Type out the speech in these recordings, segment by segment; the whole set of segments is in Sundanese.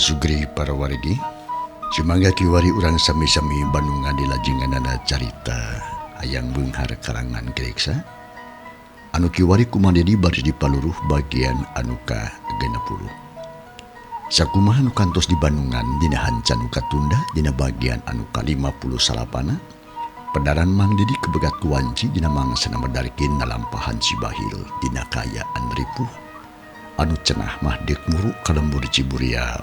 Sugri para wargi sumangga kiwari urang sami-sami Bandungan dilajenganana carita hayang beunghar karangan Kreksa anu kiwari kumadedi baris dipaluruh bagian anu ka-60. Sakumaha nu kantos di Bandungan dina hanca nu katunda dina bagian anu ka-59 pedaran Mang Didi kebegat kuwanci dina mangsa medarkin nalampahan si Bahil dina kaayaan ripuh anu cenah mah deuk muru ka lembur Ciburial.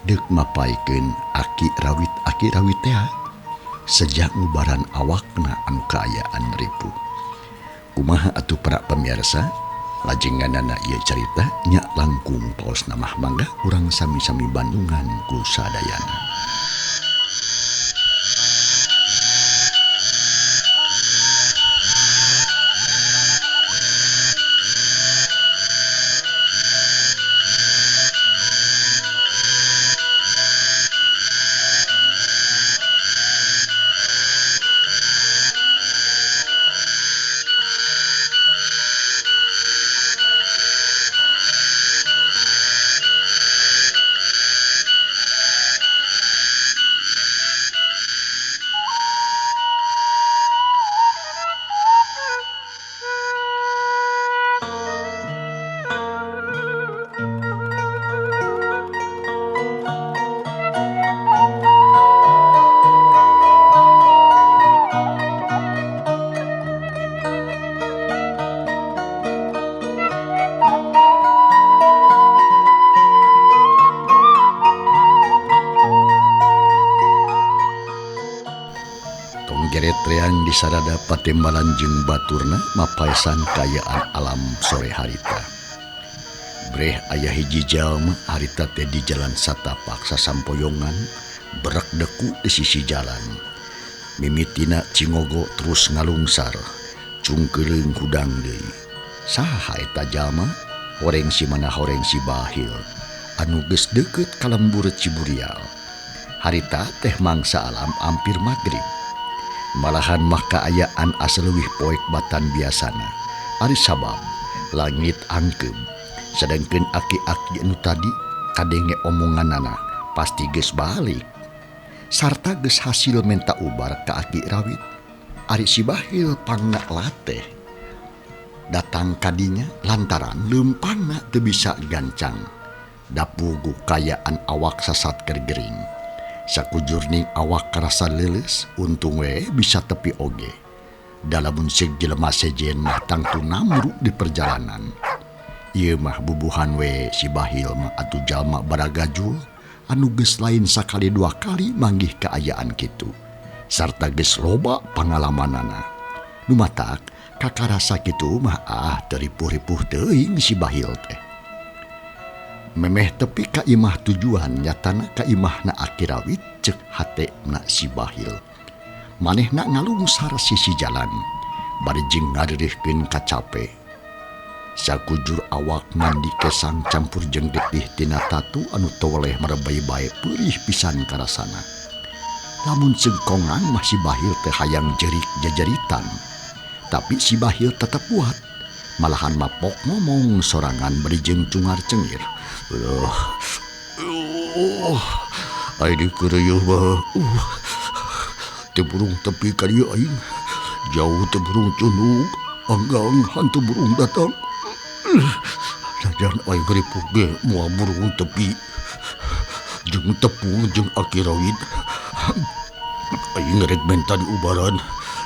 Deuk mapaikeun aki rawit tea sejak ngubaran awakna anu kaayaan ripuh. Kumaha atuh para pemirsa lajenganana ieu carita nya langkung paosna mah mangga urang sami-sami Bandungan ku sadayana. Treang di sarada patembalan jeung baturna mapaesan kaayaan alam sore harita. Breh aya hiji jalma harita teh di jalan satapak sasampoyongan berek deku di sisi jalan. Mimitina cingogo terus ngalungsar, cungkeuleung hudang deui. Saha eta jalma? Horeng si mana horeng si Bahil anu geus deukeut ka lembur Ciburial. Harita teh mangsa alam ampir magrib. Malahan mah kaayaan asa leuwih poek batan biasana. Ari sabab langit angkeub. Sedangkeun aki-aki anu tadi kadenge omonganana pasti geus balik. Sarta geus hasil menta ubar ka aki rawit. Ari si Bahil pangna lateh. Datang kadinya lantaran leumpangna teu bisa gancang. Dapugu kaayaan awak sasat keur gering. Sakujurning awak karasa leuleus untung we bisa tepi oge. Da lamun seug jelema sejen mah tangtu namru di perjalanan. Ieu mah bubuhan we si Bahil mah atuh jalma baragajul anu geus lain sakali dua kali manggih kaayaan kitu. Sarta geus loba pangalamanana. Nu matak kakarasa kitu mah ah teu ripuh-ripuh teuing si Bahil teh. Memeh tepi ka imah tujuan nyatana ka imahna aki rawit cek hatena si Bahil. Manehna ngalungsar sisi jalan bari jeung ngaririhkeun kacape. Sakujur awak mandi kesang campur jeung getih tina tatu anu teu weleh merebay bae peurih pisan karasana. Lamun ceuk kongan mah si Bahil teh hayang jerik jajaritan. Tapi si Bahil tetep kuat. Malahan mapok ngomong sorangan bari jeung cungar cengir. Aing keureuh mah. Teu burung tepi ka dieu aing. Jauh teu burung cunduk, anggang hantu burung datang. Najan aing ripuh ge moal burung tepi. Jeung tepung jeung aki rawit. Aing rek menta diubaran.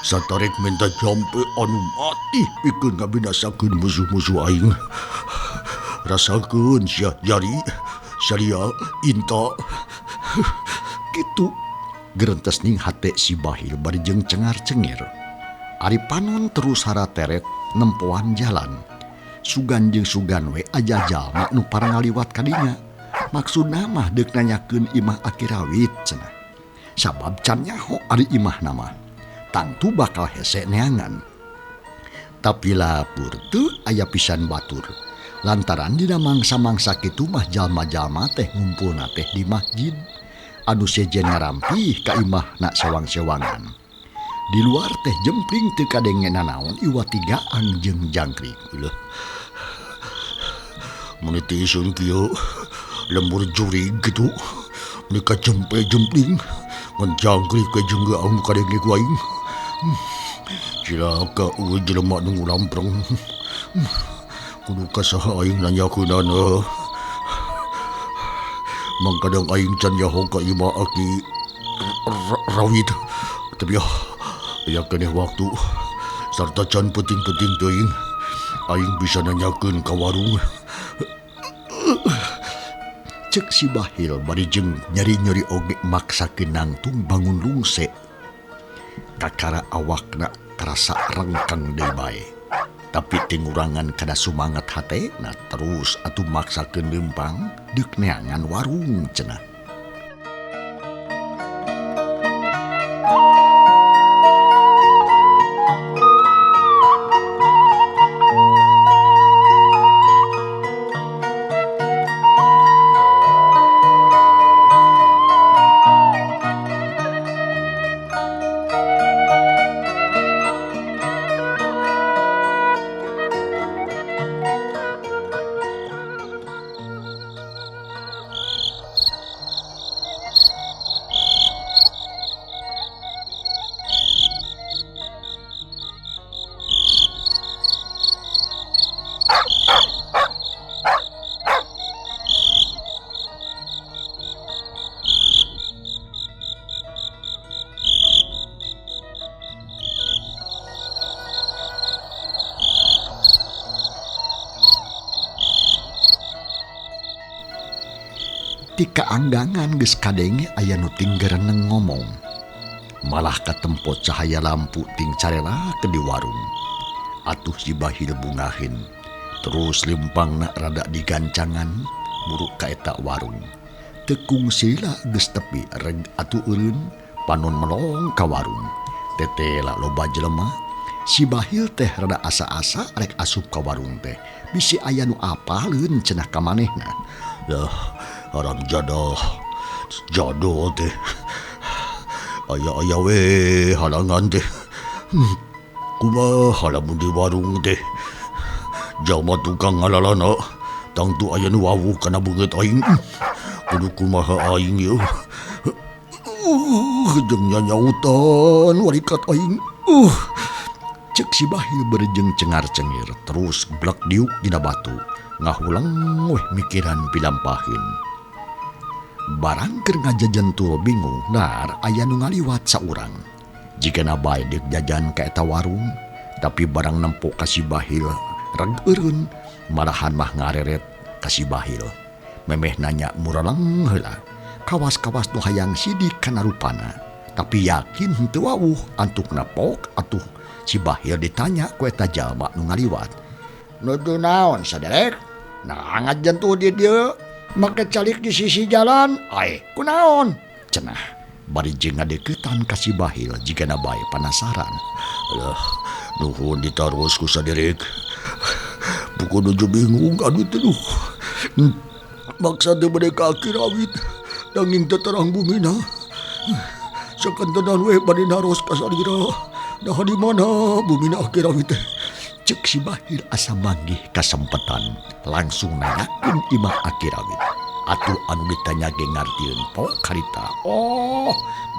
Sarta rek menta jampe anu mati pikeun ngabinasakeun musuh-musuh aing. Rasakeun sia jari, saria inta. Kitu gerentes ning hate si Bahil bari jeung cengar-cengir. Ari panon terus harateret nempoan jalan. Sugan jeung sugan we aja jalma nu parangaliwat kadinya. Maksudna mah deuk nanyakeun imah aki rawit cenah. Sabab can nyaho ari imahna mah. Tangtu bakal hese neangan. Tapi lapur teu aya pisan batur. Lantaran dina mangsa-mangsa kitu mah jalma-jalma teh ngumpulna teh di masjid. Anu sejen ngarampih ka imahna sewang-sewangan. Di luar teh jempling teu kadenge nanaon iwa tigaan jeung jangkrik. Leuh. Mun teu isun kieu Lembur jurig kitu. Meni kajempe jempling. Ngan jangkrik we jeung geang nu kadenge ku aing. Cilaka eueuh jelema nu ngulampreng. Kudu ka saha aing nanyakeunana. Mangkadang aing can nyaho ka imah Aki Rawit. Tapi aya keneh waktu sarta can penting-penting teuing. Aing bisa nanyakeun ka warung. Cek si Bahil bari jeung nyeri-nyeri oge maksakeun nangtung bangun lungse. Kakara awakna karasa rengkang deui bae. Tapi tingurangan kana sumangat hate na terus atuh maksakeun leumpang deuk neangan warung cenah. Ti kaanggangan geus kadenge aya nu tinggereneng ngomong. Malah katempo cahaya lampu ting carela ke di warung. Atuh si Bahil bungahin. Terus lempangna rada digancangan buruk ka eta warung. Tekung sila geus tepi reg atuh eureun panon melong ka warung. Tetela loba jelema. Si Bahil teh rada asa-asa rek asup ka warung teh. Bisi aya nu apaleun cenah ka manehna. Lah haram jadah jadol teh aya-aya we halangan teh. Kumaha lamun di warung teh jalma tukang ngalalana tangtu aya nu wawuh kana beungeut aing. Kudu kumaha aing ieu. Jeung nyanyautan warikat aing. Cek si Bahil berjeng cengar-cengir terus blek diuk dina batu ngahulang weh mikiran pilampahin. Barang keur ngajajan tur bingung nar aya nu ngaliwat saurang. Jigana bae deuk jajan ka eta warung, tapi barang nempo ka si Bahil reg eureun malahan mah ngareret ka si Bahil. Memeh nanya muraleng heula. Kawas-kawas nu hayang sidik kana rupana, tapi yakin henteu wawuh antukna pok atuh si Bahil ditanya ku eta jalma nu ngaliwat. Nuju naon saderek? Nah ngajen tuh di dieu make calik di sisi jalan, ai kunaon? Cenah bari jeung ngadeukeutan ka si Bahil jigana bae panasaran. Alah, nuhun ditaros ku saderek. Buku nuju bingung aduh teh duh. Maksa teh bade ka Aki Rawit nanging teu terang bumina. Sakantenan we bade naros ka salira. Nah di mana bumina Aki Rawit teh? Cek si Bahil asa manggih kasempetan langsung nanyakeun imah Aki Rawit. Atuh anu ditanya ge ngartieun pok harita. Oh,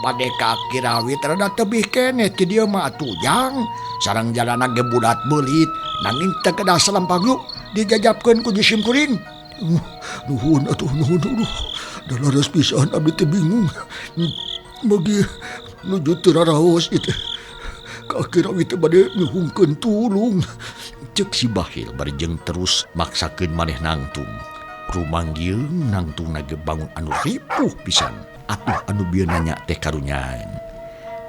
bade ka Aki Rawit rada tebih keneh ti dieu mah atuh jang. Sareng jalana ge bulat beulit nanging teu kedah salempang yuk dijajabkeun ku jisim kuring. Nuhun atuh nuhun aduh. Da leres pisan abdi teh bingung. Bagi nuju teu raraos ieu teh. Ka Aki Rawit teh bade nyuhungkeun tulung. Cek si Bahil bari jeung terus maksakeun maneh nangtung. Rumanggieung nangtungna ge bangun anu ripuh pisan. Atuh anu bieu nanya teh karunyaeun.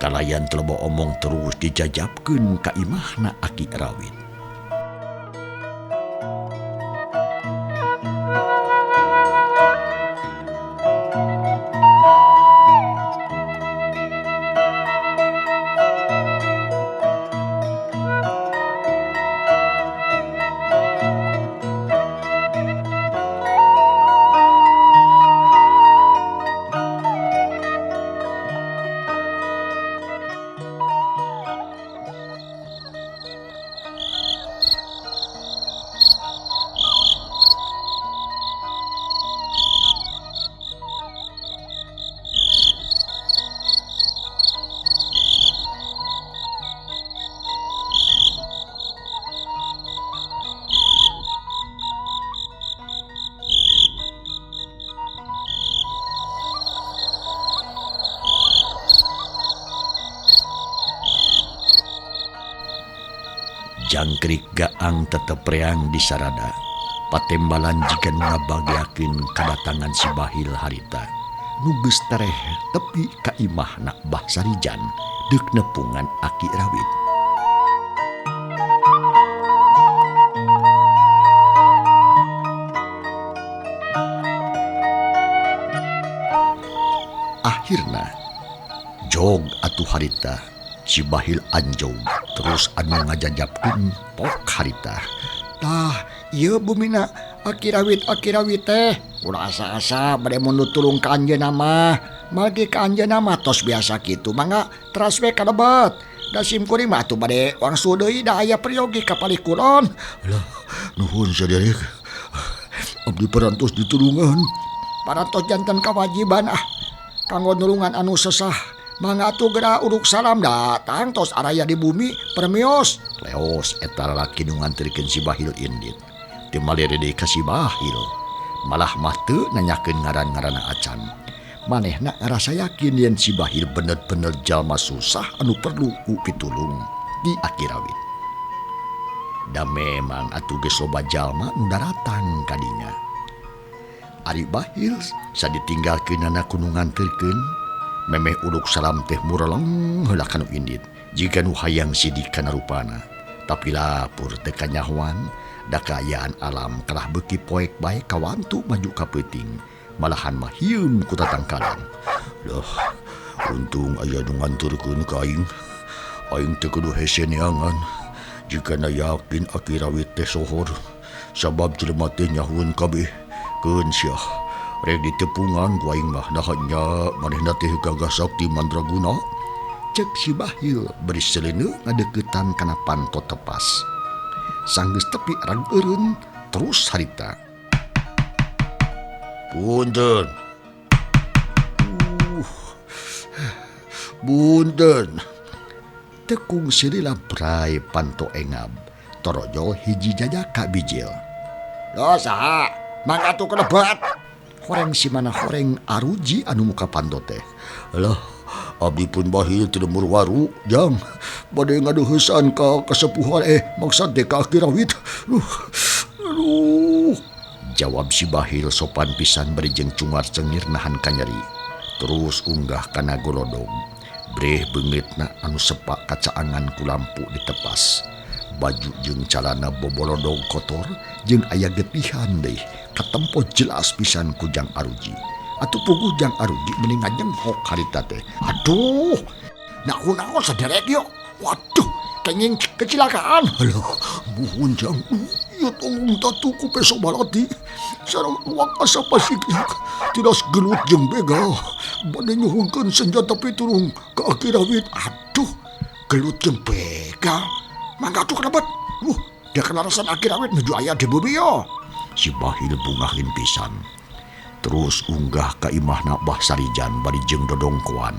Kalayan teu loba omong terus dijajabkeun ka imahna Aki Rawit. Jangkrik gaang tetep reang di sarada. Patembalan jiga nu ngabageakeun kadatangan si Bahil harita. Nu geus tereh tepi ka imahna Bah Sarijan deuk nepungan Aki Rawit. Akhirna jog atuh harita si Bahil anjog terus anu ngajajapkeun pok harita. Tah, ieu bumina Aki Rawit teh ulah asa-asa bade mundur tulung ka anjeunna mah. Margi ka anjeunna mah tos biasa kitu mangga teras we ka lebet. Da sim kuring mah atuh bade wangsul deui da aya peryogi ka palih kulon. Lah, nuhun saderek. Abdi parantos ditulungan. Parantos janten kawajiban ah kanggo nulungan anu sesah. Mangga atuh geura uruk salam datang tos araya di bumi permios. Leos eta lalaki nu nganterkeun si Bahil indit. Teu malere deui ka si Bahil. Malah mah teu nanyakeun ngaran-ngaranna acan. Manehna ngarasa yakin yen si Bahil bener-bener jalma susah anu perlu ku pitulung di Aki Rawit. Da memang atuh geus loba jalma nu daratang ka dinya. Ari Bahil saditinggalkeunana ku nu nganterkeun, memeh uluk salam teh mureleng heula kanu indit jiga nu hayang sidik kana rupana. Tapi lapur teu kanyahoan da kaayaan alam kalah beuki poek bae kawantu maju ka peuting, malahan mah hieum ku tatangkalan. Loh, untung aya nu nganterkeun ka aing. Aing teu kudu hese neangan jigana yakin Aki Rawit teh sohor sabab jelema teh nyahueun kabeh. Keun sia rek ditepungan ku aing mah naha nya manehna teh gagah sakti mandraguna. Cek si Bahil bari seleuneu ngadeuketan kana panto tepas. Sanggeus tepi rag eureun terus harita. Punten. Punten. Tekung silila brai panto engab. Torojol hiji jajaka bijil. Loh saha? Mangga atuh kelebat. Horeng si mana horeng aruji anu muka panto teh. Lah, abdi pun Bahil ti lembur waru, jang. Bade ngaduheusan ka kasepuhan maksad teh ka Aki Rawit. Aduh. Jawab si Bahil sopan pisan bari jeung cungar cengir nahan kanyeri. Terus unggah kana golodog. Breh beungeutna anu sepak kacaangan ku lampu ditepas. Baju jeung calana bobolodog kotor jeung aya getihan deui katempo jelas pisan ku Jang Aruji. Atuh puguh Jang Aruji mending ngajenghok harita teh. Aduh, naon-naon saderek yo. Waduh, kenging kecelakaan. Alah, muhun Jang. Ieu tong tatu ku peso balati. Sareng uang asa pasik tidas gelut jeung begal. Bade nyuhunkeun senjata pitulung ka Aki Rawit. Aduh, gelut jeung begal. Mangga atuh kalebet. Dia kenarasan Aki Rawit nuju aya di bumi yo. Si Bahil bungahin pisan. Terus unggah ka imahna Bah Sarijan bari jeung dodongkoan.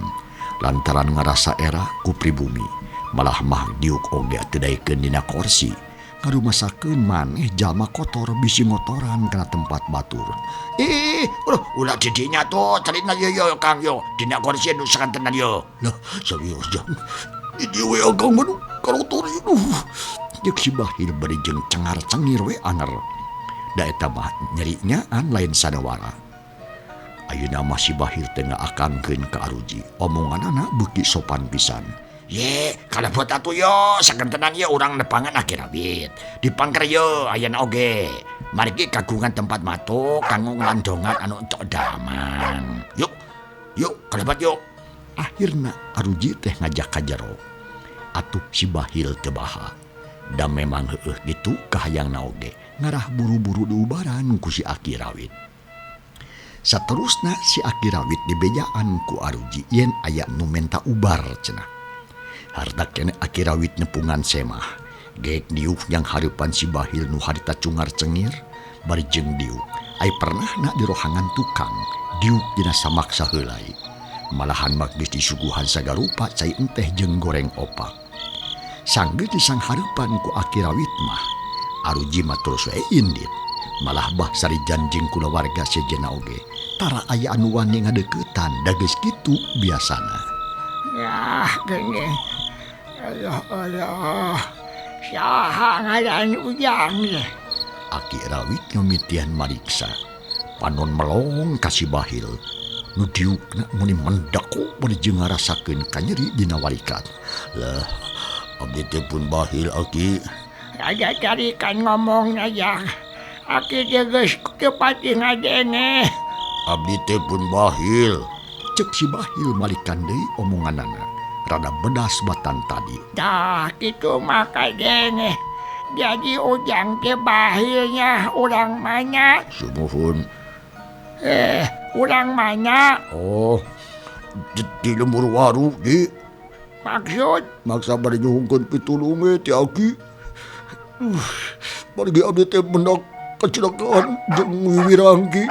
Lantaran ngarasa era ku pribumi, malah mah diuk oge teu daekeun dina korsi. Ngarumasakeun maneh jalma kotor bisi motoran kana tempat batur. Ulah didinya tuh carina yo yo Kang yo dina korsi nu sakantenan yo. Lah, serius Jang. Di dieu we akang mah karotor ieu. Jeung si Bahil bari jeung cengar-cengir we anger. Da eta mah nyeri nyaan lain sanawara. Ayeuna mah si Bahil teh ngaakangkeun ka Aruji. Omonganana beuki sopan pisan. Ye, kalebet atuh yo sakentenan ye urang nepangan Aki Rawit. Dipangker yo ayana oge. Margi kagungan tempat matuk kanggo nglandongan anu entok damang. Yuk, yuk kalebet yuk. Akhirna Aruji teh ngajak ka jero. Atuh si Bahil teu baha. Da memang heueuh kitu kahayangna oge ngarah buru-buru diubaran ku si Aki Rawit. Saterusna si Aki Rawit dibejaan ku Aruji yen aya nu menta ubar cenah. Harta kene Aki Rawit nepungan semah. Geek diuk yang hareupan si Bahil nu harita cungar cengir bari jeung diuk. Ai pernahna di rohangan tukang diuk dina samak saheulai. Malahan mah geus disuguhan sagarupa cai enteh jeung goreng opak. Sanggeus disanghareupan ku Aki Rawit mah Aruji mah terus we indit. Malah Bah Sarijan jeung kulawarga sejenna oge tara aya anu wani ngadeuketan da geus kitu biasana. Yah, geuning. Alah, alah. Saha ngaran Ujang? Aki Rawit ngamitian mariksa. Panon melong ka si Bahil. Nu diukna meni mendako bari jeung ngarasakeun kanyeri dina walikat. Lah, abdi teh pun Bahil Aki. Raja carikan ngomongna Jang. Aki teh geus teu pati ngadenge. Abdi teh pun Bahil. Cek si Bahil malikan deui omonganana. Rada bedas batan tadi. Tah kitu mah kadenge. Jadi Ujang teh Bahilnya urang mana? Sumuhun. Urang mana? Oh, di lembur waru di. Maksud? Maksa bade nyuhunkeun pitulung we ti Aki. Margi abdi teh mendak kecelakaan jeung wiwirang ki.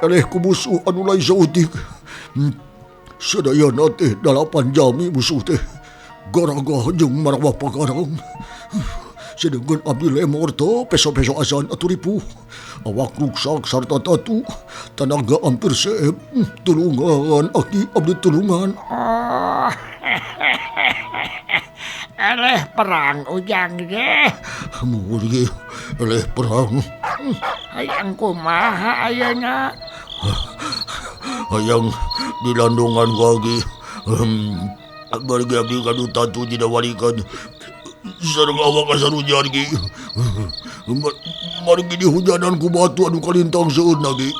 Eleh ku musuh anu lain saeutik. Sadayana teh 8 jami musuh teh. Garagah jeung marawah pagarang. Sedengkeun abdi lemor teh peso-peso asan atuh ripuh. Awak ruksak sarta tatu, tanaga hampir seep. Tulungan Aki, abdi tulungan. Oh. Eleh perang Ujang teh. Muhun ge eleh perang. Hayang kumaha ayeuna? Hayang dilandungan ku Aki. Margi abdi gaduh tatu dina walikan. Sareng awak kasarujan ki. Margi dihujanan ku batu anu kalintang seueurna ki.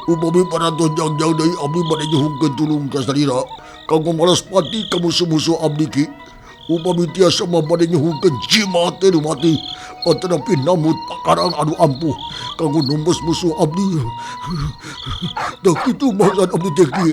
Upami parantos jangjang deui abdi bade nyuhunkeun tulung ka salira kanggo malas pati ka musuh-musuh abdi ki. Upami tiasa mah bade nyuhunkeun jimat teh nu mati atanapi namut pakarang anu ampuh kanggo numbus musuh abdi. Dah kitu maksud abdi teh ki.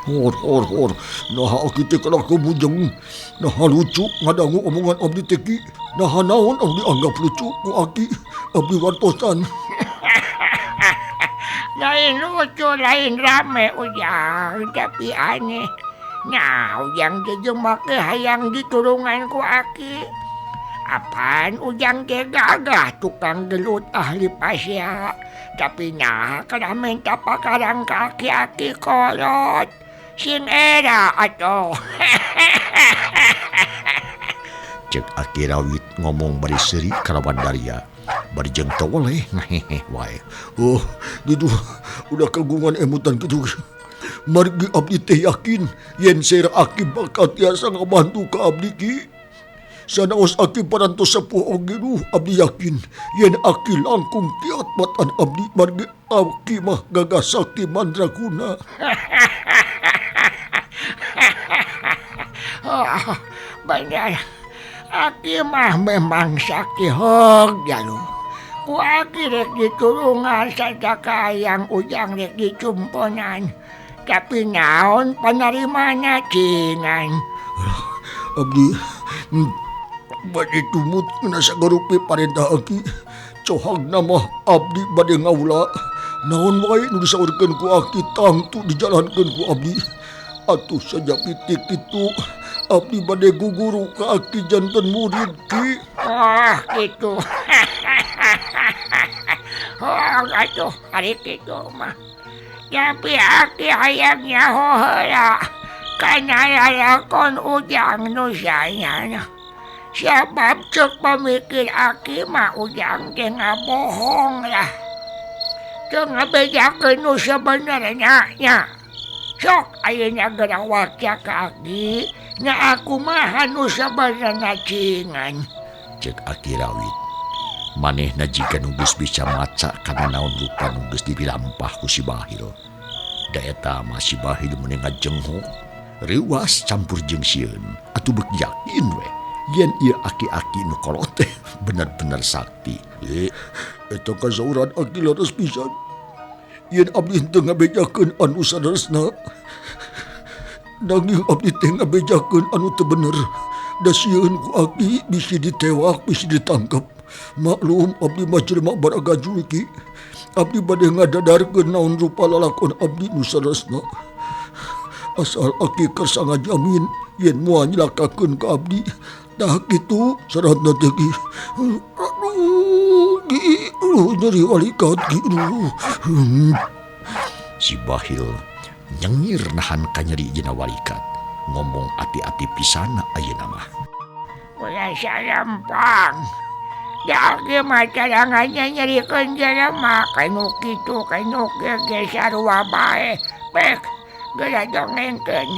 Hor hor hor. Naha aki teh kalah kebujeng. Naha lucu ngadangu omongan abdi teh ki. Naha naon abdi anggap lucu ku aki. Abdi wartosan. Lain lucu, lain rame Ujang, tapi aneh. Nah, Ujang teh jeung make hayang ditulungan ku aki. Apaan Ujang teh gagah tukang gelut ahli pasya. Tapi nah kada minta pakarang ka aki-aki kolot. Sing era atuh. Cek Aki Rawit ngomong bari seuri kalawan daria. Bari jeung teu weleh ngahehe wae. Oh, gitu udah kagungan emutan kitu. Margi abdi teh yakin yen sera aki bakal tiasa ngabantu ka abdi ki. Sanaos aki parantos sepuh oge duh abdi yakin yen aki langkung kiat batan abdi margi aki mah gagah sakti mandraguna. Oh, bener. Aki mah memang sakti heug jalu. Ku aki rek ditulungan sadaka hayang Ujang rek dicumponan. Tapi naon panarimana cingan. Abdi bade tumut kana sagarupi parentah aki. Cohagna mah abdi bade ngawula. Naon wae nu disaurkeun ku aki tangtu dijalankeun ku abdi. Atuh sajak pitik kitu abdi bade guguru ka aki janten murid ki. Oh, kitu. Oh, atuh ari kitu mah. Tapi aki hayang nyaho heula kana lalakon Ujang nu sayana. Sabab cek pamikir aki mah Ujang teh ngabohong lah. Teu ngabejakeun nu sabenerna nya. Sok ayeuna geura waca ka aki nya aku mah anu sabenerna cingan. Cek Aki Rawit. Manehna jiga nu geus bisa maca kana naon rupa nu geus dipilampah ku si Bahil. Da eta mah si Bahil meuni ngajengho. Reuas campur jeung sieun atuh beuk yakin we yen ieu aki-aki nu kolot teh bener-bener sakti. Eta kasauran aki leres pisan. Yen abdi teu ngabejakeun anu saleresna. Nanging abdi teh ngabejakeun anu teu bener. Da sieun ku aki bisi ditewak, bisi ditangkep. Maklum abdi mah jelema baragajul ki. Abdi bade ngadadarkeun naon rupa lalakon abdi nu saleresna. Asal aki kersa ngajamin yen moal nyilakakeun ka abdi. Tah kitu saratna teh ki. Aduh, ki, nyeri walikat ki. Si Bahil nyengir nahan kanyeri dina walikat. Ngomong ati-ati pisan ayeuna mah. Ulah salempang. Da ge mah cadangannya nyerikeun jelema kanu kitu kanu kieu ge sarua bae. Pek geura dongengkeun.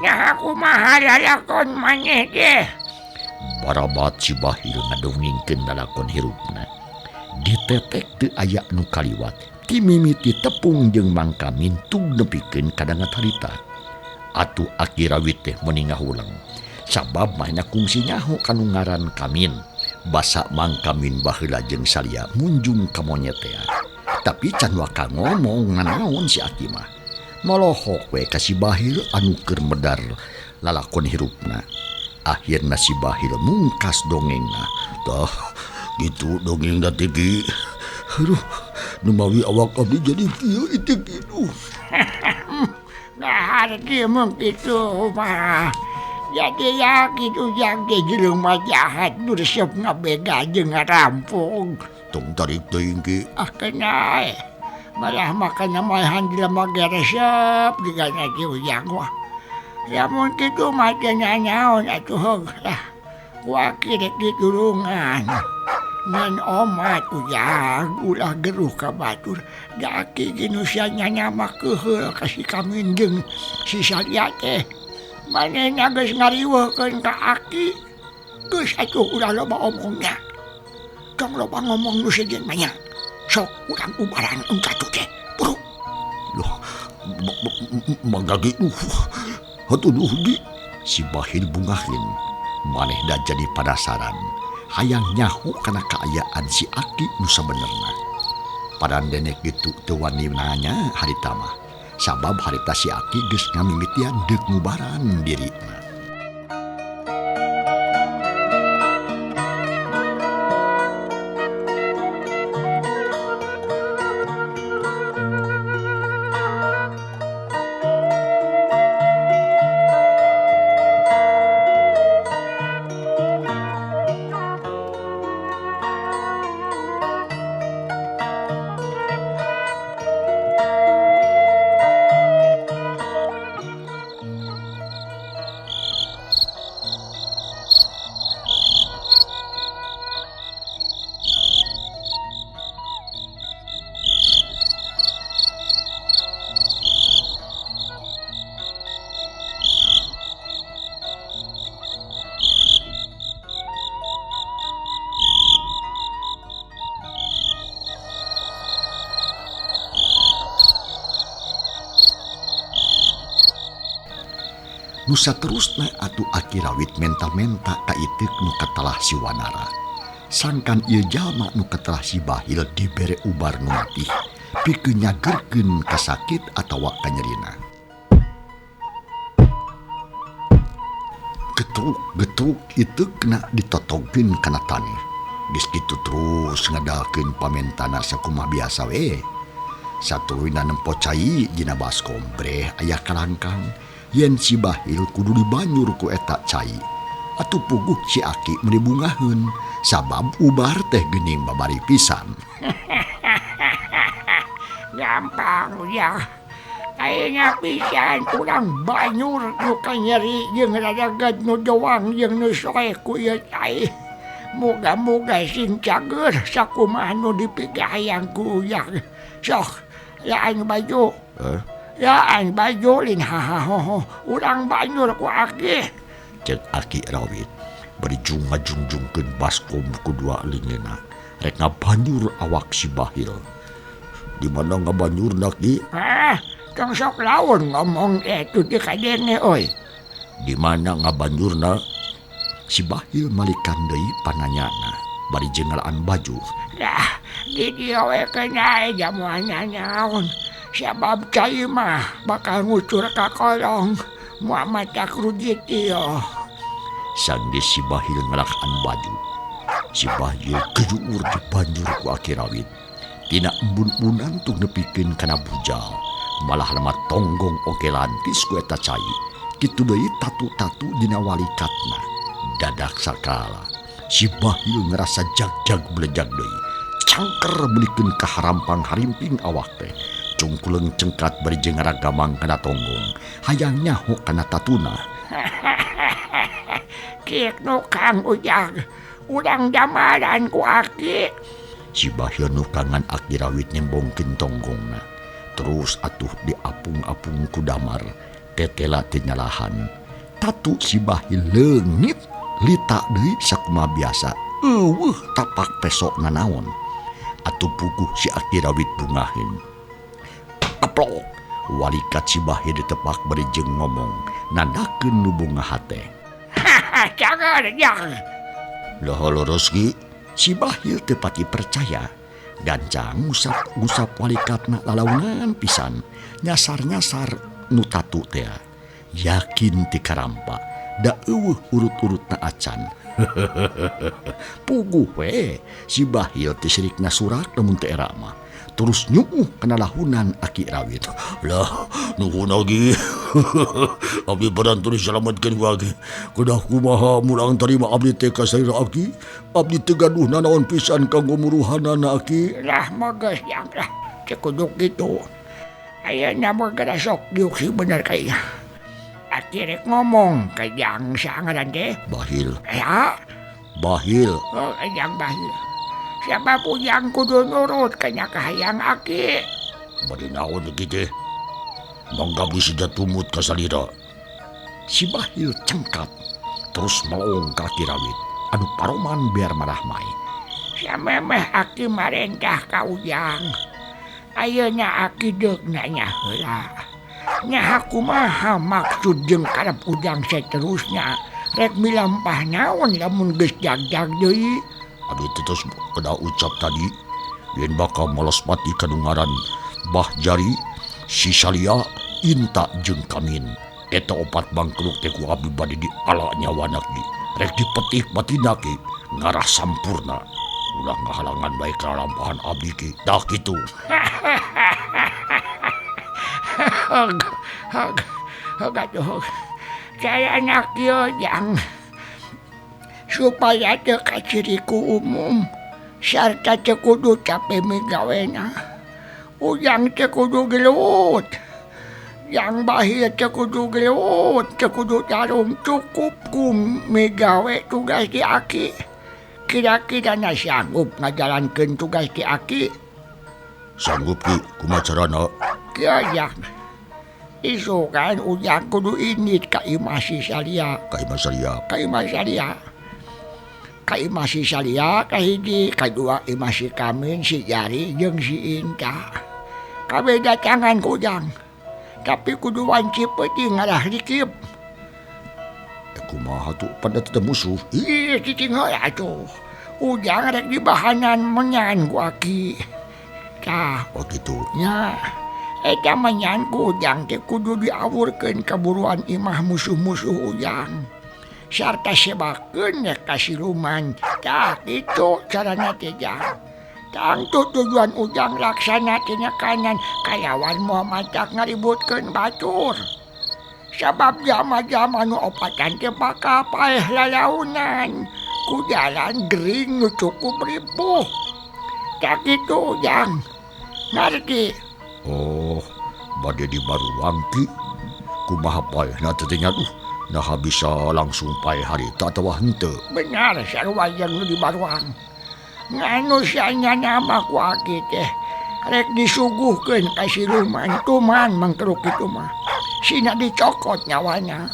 Nah kumaha lalakon maneh teh? Barabat si Bahil ngadongengkeun lalakon hirupna. Ditetek teu aya nu kaliwat. Ti mimiti tepung jeung Mangkamin tug nepikeun kadangat harita. Atuh Aki Rawit teh meuni ngahuleng. Sabab mahna kungsi nyaho kanu ngaran Kamin. Basa Mangkamin baheula jeung salia munjung ka monyet tea. Tapi can waka ngomong nanaon si Aki mah. Molohok we ka si Bahil anu keur medar lalakon hirupna. Akhirna si Bahil mungkas dongengna. Tah gitu dongengna teh ge. Aduh, numawi awak abdi jadi kieu itu kitu. Nah, hargi mung kitu mah. Jadi ya kitu yang ge jelema jahat nu resep ngabega jeung ngarampung. Tong tarik teuing ge. Ah kena. Malah makana maehan jelema ge resep digana ki ujang wah. Lamun kitu mah teu nanaon atuh heug lah. Ku aki rek ditulungan. Ngan omat ujang ulah geruh ka batur. Da aki ge nu sia nyanya mah keuheul ka si Kamin jeung si Salia teh. Manehna geus ngariweuhkeun ka aki. Geus atuh ulah loba omongna. Tong loba ngomong nu sejen mah nya. Sok urang ubaran engka teh. Buru. Loh, mangga ge atuh duh di. Si Bahil bungahin. Manehna jadi panasaran. Hayang nyaho kana kaayaan si Aki nu sabenerna. Parandenek kitu teu wani nanya harita mah. Sabab harita si Aki geus ngamimitian deuk ngubaran dirina. Nusa terusna atuh Aki Rawit menta-menta ka iteuk nu katelah si Wanara. Sangkan ieu jalma nu katelah si Bahil dibere ubar nu matih, pikeun nyagerkeun kasakit atawa kanyerina. Getruk-getruk iteukna ditotogkeun kana taneuh. Geus kitu terus ngadalkeun pamentana sakumaha biasa we. Satuluyna nempo cai dina baskom breh aya kalangkang. Yen si Bahil kudu dibanyur ku eta cai. Atuh puguh si Aki meuni bungaheun sabab ubar teh geuning babari pisan. Gampang ya. Ayeuna pisan urang banyur nu kanyeri jeung raragat nu doang jeung nu soeh ku ieu cai. Muga-muga sing cager sakumaha nu dipigahayang ku ujang. Sok, laan baju. Laan baju lin hahahoho urang banyur ku Aki. Cek Aki Rawit bari ngajungjungkeun baskom ku dua lingeuna rek ngabanyur awak si Bahil. Di mana ngabanyurna Ki? Ah, tong sok laun ngomong teh teu kadenge euy. Di mana ngabanyurna? Si Bahil malikan deui pananyana bari jeung ngalaan baju. Lah, di dieu we kena jamuan naon. Sabab cai mah bakal ngucur ka kolong Muhammad takrujit ieu. Sanggeus si Bahil ngalakaan baju. Si Bahil kejuur dibanjur ku Aki Rawit. Tina embun-embunan tug nepikeun kana bujal. Malah lemah tonggong oge lantis ku eta cai. Kitu deui tatu-tatu dina walikatna. Dadak sakala si Bahil ngerasa jag-jag belejag deui. Cangker belikeun ka harampang harimping awak teh. Cungkuleung cengkat bari jeung ngaragamang kana tonggong. Hayang nyaho kana tatuna. Kiek nu Kang Ujang, urang damaran ku aki. Si Bahil nu kangan Aki Rawit nyembongkeun tonggongna. Terus atuh diapung-apung ku Damar, tetela teu nyalahan. Tatu si Bahil leungit lita deui sakumaha biasa. Eueuh tapak pesok nanaon. Atuh puguh si Aki Rawit bungaheun. Aplok walikat si Bahil ditepak bari jeung ngomong nandakeun nu bunga hate. Jangan, jangan. Lah leres ki si Bahil teu pati percaya. Gancang ngusap-ngusap walikatna lalaunan pisan, nyasar-nyasar nu tatu teh. Yakin ti karampa, da eueuh urut-urutna acan. Puguh we si Bahil teh sirikna surak lamun teu era mah. Terus nyuuh kana lahunan Aki Rawit. Lah nuhun lagi. Abdi badan tulis selamatkeun ku aki. Kedah kumaha mulang tarima abdi teh ka sarira aki. Abdi teu gaduh nanaon pisan kanggo muruhanana aki. Lah mah geus jang lah. Teu kudu kitu. Ayeuna mah geus sok diuk sih bener kayaknya. Aki rek ngomong ka jang sangaran teh. Bahil. Ya. Bahil. Oh, jang Bahil. Siapa pujang kudu nurut kanya kahayang aki. Bade naon aki teh? Mangga abdi sida tumut ka salira. Si Bahil cengkat terus melong ka Aki Rawit anu paroman biar marahmai. Samemeh aki marentah ka Ujang. Ayeuna aki deuk nanya heula. Nyaha kumaha maksud jeung karep Ujang seterusnya? Rek milampah naon lamun geus jagjag deui? Abdi teh tos kedah ucap tadi yen bakal malas pati kanu ngaran Bah Jari, si Salia, Inta jeung Kamin. Eta opat bangkeluk teh ku abdi bade diala nyawana ki. Rek dipetik batina ki ngarah sampurna. Ulah ngahalangan bae kalampahan abdi ki. Tah kitu. Hog, hog, hog atuh. Saya anak ieu jang supaya teu kaciriku umum sarta teu kudu cape migawena. Ujang teu kudu gelut. Yang Bahil teu kudu gelut, teu kudu tarung, cukup ku migawe tugas di aki. Kira-kira na sanggup ngajalankeun tugas di aki? Sanggup ki, kumaha carana? Kieu jang. Isukan Ujang kudu indit ka imah si Salia. Ka imah Salia. Ka imah Salia. Ka imah si Salia kahiji, kadua imah si Kamin, si Jari jeung si Inta. Kabeh datangan ku Ujang. Tapi kudu wanci peuting ngarah dikip. Kumaha tuh pada tetep musuh? Ih, cicing heula atuh. Ujang rek dibahanan menyan ku aki. Tah, oh kitu. Nya. Eta menyan ku Ujang teh kudu diawurkeun kaburuan imah musuh-musuh Ujang. Sarta sebakeun ka siluman. Tah kitu carana teh jang. Tangtu tujuan Ujang laksana tina kanan kalawan moal matak ngaributkeun batur. Sabab jama-jama nu opatan teh bakal paeh lalaunan. Ku jalan gering nu cukup ripuh. Tah kitu Ujang. Ngarti? Oh, bade dibaruang ki. Kumaha paehna teh nya duh. Nah bisa langsung paeh harita atawa henteu. Benar sarua jeung nu dibaruang. Nganu sia nama ku aki teh rek disuguhkeun ka siluman tuman mangkeruk kitu mah. Sina dicokot nyawana.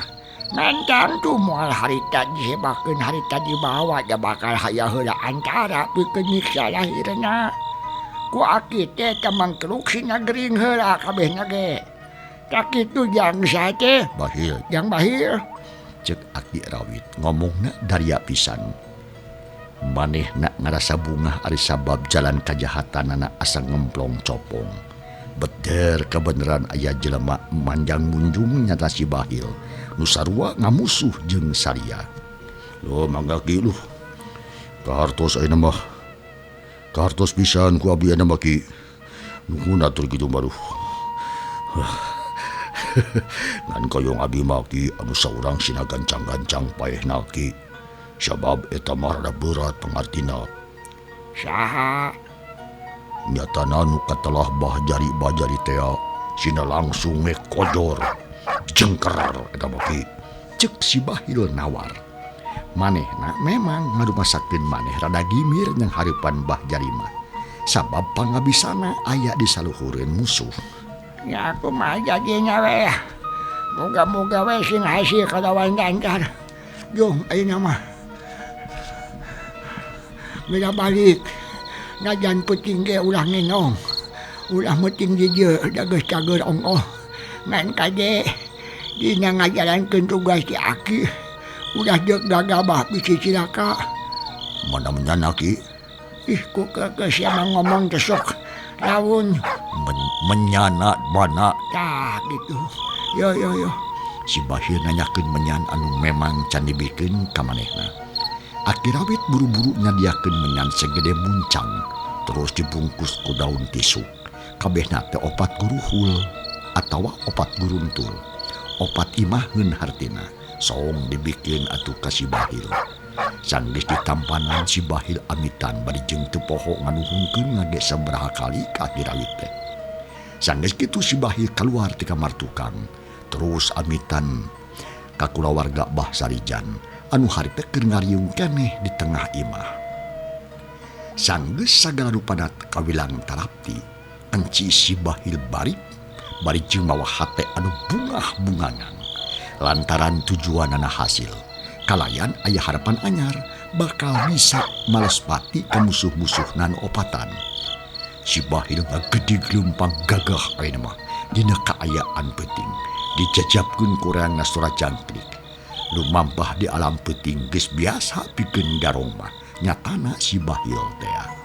Ngan tu moal harita disebakeun harita dibawa da bakal haya heula antara pikeun nyiksa lahirna. Ku aki teh teh mangkeruk sina gering heula kabehna ge. Tak kitu jang saha teh? Bahil. Jang Bahil. Cek Aki Rawit ngomongna daria pisan. Manehna ngarasa bungah ari sabab jalan kajahatanana asa ngemplong copong. Beder kebenaran aya jelema manjang munjung nyata si Bahil nu sarua ngamusuh jeung Salia. Loh mangga ki luh. Kahartos ayeuna mah. Kahartos pisan ku abdi ayeuna mah ki. Nuhun atur kitu mah duh. Ngan koyong abdi mah ki anu saurang sina gancang-gancang paehna ki. Sabab eta mah rada berat pangartina. Saha? Nyatana nu katelah Bah Jari Bah Jari teh sina langsung we kojor. Jengker eta mah Ki. Ceuk si Bahil nawar. Manehna memang ngarumasakeun maneh rada gimir nyang hareupan Bah Jari mah. Sabab pangabisana aya di saluhureun musuh. Ya aku mah jadinya we. Moga-moga we sing hasil kalawan lancar. Jung ayeuna mah. Mila balik. Najan peuting ge ulah nginong. Ulah meuting di dieu da geus cager ongkoh. Ngan kade dina ngajalankeun tugas ti aki. Ulah jeung gagabah bisi cilaka. Mana menyana Ki? Ih ku keukeuh sia mah ngomong teh sok laun. Menyana mana? Tah gitu. Yo yo yo. Si Bahil nanyakeun menyan anu memang can dibikeun ka manehna. Aki Rawit buru-buru nyadiakeun menyan segede muncang, terus dibungkus ku daun tisu. Kabehna teh opat guruhul atawa opat guruntul. Opat imaheun hartina. Song dibikeun atuh ka si Bahil. Sanggeus ditampanan si Bahil amitan bari jeung teu poho nganuhunkeun ngage sabaraha kali ka Aki Rawit teh. Sanggeus kitu si Bahil kaluar ti kamar tukang, terus amitan ka kulawarga Bah Sarijan anu harita keur ngariung keneh di tengah imah. Sanggeus sagala rupana kawilang tarapti, enci si Bahil bari bari jeung mawa hate anu bungah-bungangan. Lantaran tujuanana hasil, kalayan aya harapan anyar bakal bisa malespati ka musuh-musuh nu opatan. Si Bahil ngagedig leumpang gagah ayeuna mah dina kaayaan peuting, dijajabkeun ku reangna sora jangkrik. Lumampah di alam peuting geus biasa pikeun garong mah, nyatana si Bahil tea.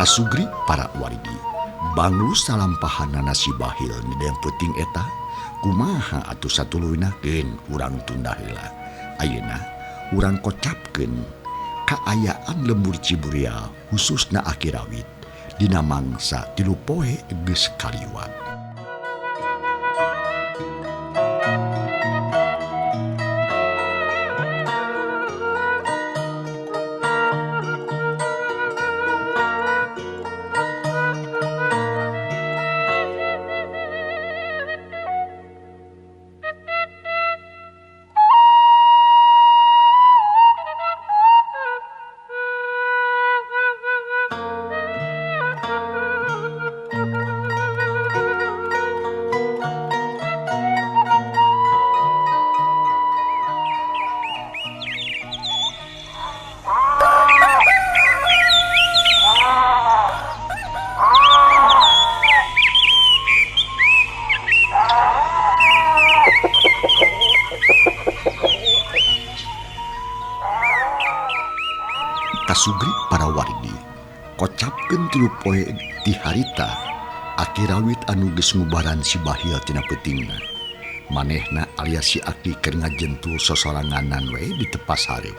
Kasugri para wargi, banglu salampahanana si Bahil nideng peuting eta, kumaha atuh satuluyna keun urang tunda heula. Ayeuna urang kocapkeun kaayaan lembur Ciburial khususna Aki Rawit dina mangsa 3 poe geus kaliwat. Kasugri para wargi, kocapkeun 3 poe ti harita Aki Rawit anu geus ngubaran si Bahil tina peutingna. Manehna alias si Aki keur ngajentul sosoranganan we di tepas hare.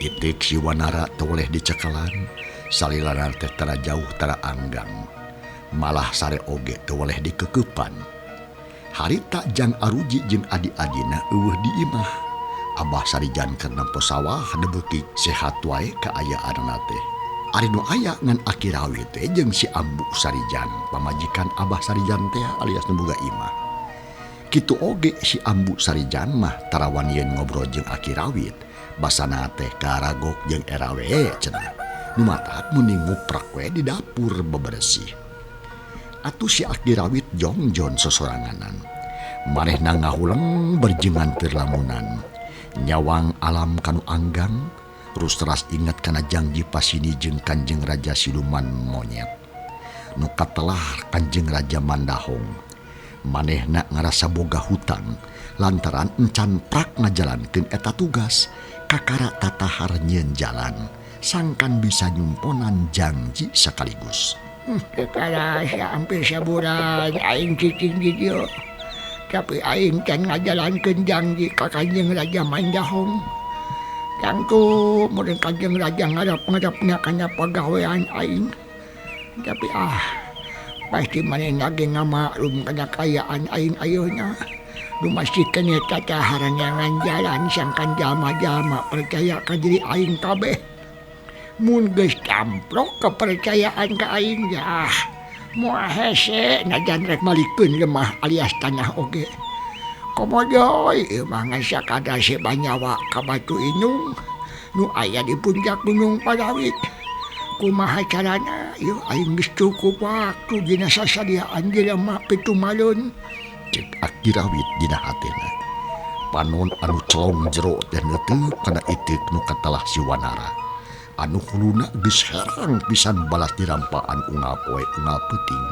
Itik si Wanara teu boleh dicekalan, salilana teh tara jauh tara anggang. Malah sare oge teu boleh dikekeupan. Harita Jang Aruji jeung adi-adina eueuh di imah. Abah Sarijan keur nempo sawah debeuki sehat wae kaayaanna teh. Ari nu aya ngan Aki Rawit teh jeung si Ambu Sarijan, pamajikan Abah Sarijan teh alias nu boga imah. Kitu oge si Ambu Sarijan mah tarawan yeun ngobrol jeung Aki Rawit, basana teh karagok jeung era we cenah. Nu matak mending nguprak we di dapur bebersih. Atuh si Aki Rawit jongjon sosoranganan. Manehna ngahuleng berjengan teu lamunan. Nyawang alam kanu anggang, terus teras ingat kana janji pasini jeung Kanjeng Raja siluman monyet. Nu katelah Kanjeng Raja Mandahong. Manehna ngarasa boga hutang lantaran encan prak ngajalankeun eta tugas, kakara tatahar nyieun jalan, sangkan bisa nyumponan janji sekaligus. Teu karasa hampir sabulan aing cicing di dieu. Tapi aing can ngajalankeun janji ka Kanjeng Raja Manjahong. Tangtu meureun Kanjeng Raja ngarap-ngarapna kana pagawean aing. Tapi pasti manehna ge ngamaklum kana kaayaan aing ayeuna. Nu masih keneh tata haranyangan jalan sangkan jalma-jalma percaya ka diri aing kabeh. Mun geus camprok kepercayaan ka aing yah moal hese najan rek malikeun lemah alias tanah oge. Komo deui ieu mah ngan sakadar seba nyawa ka batu inung nu aya di puncak Gunung Parawit. Kumaha carana ieu aing geus cukup waktu dina sasadiaan jelema pitumalun. Cek Aki Rawit dina hatena. Panon anu celong jero teh neuteup kana iteuk nu katalah si Wanara. Anu huluna geus herang pisan balas dirampaan unggal poe unggal peuting.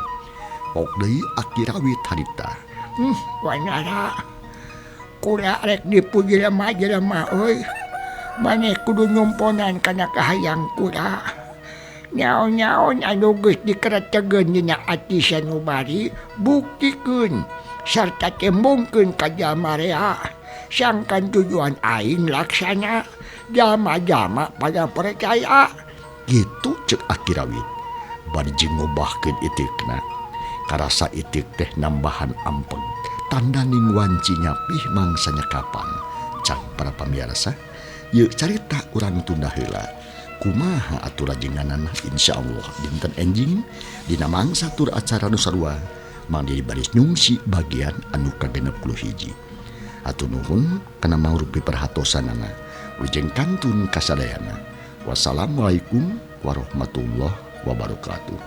Pok deui Aki Rawit harita. Wanara kula rek dipuji jelema-jelema euy. Maneh kudu nyumponan kana kahayang kula. Nyaon-nyaon anu geus dikeretegeun dina ati sanubari buktikeun sarta tembongkeun ka jalma rea. Sangkan tujuan aing laksana jalma-jalma pada percaya. Gitu cek Aki Rawit. Bari jeung ngobahkeun iteukna. Karasa iteuk teh nambahan ampeg. Tandaning wanci nyapih mangsanya kapan. Cak para pamiarsa, yeuh carita urang tunda heula. Kumaha atuh rajenganana insyaallah dinten enjing dina mangsa tur acara nu sarua mang diri baris nyungsi bagian anu ka-61. Hatur nuhun kana mangrupi perhatosanana. Wilujeng kantun kasadayana. Wassalamualaikum warahmatullahi wabarakatuh.